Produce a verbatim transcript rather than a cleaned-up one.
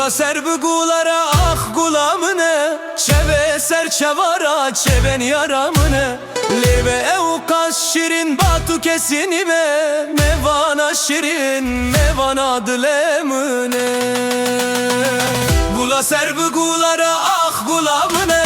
Ser bi gula re ax gula min e, çevê ser çeva ra çêbên yara min e. Lê be ewqas şirîn ba tu kesî nîme, mêvana şirîn, mêvana dilê min e. Gula ser bi gula re ax gula min e,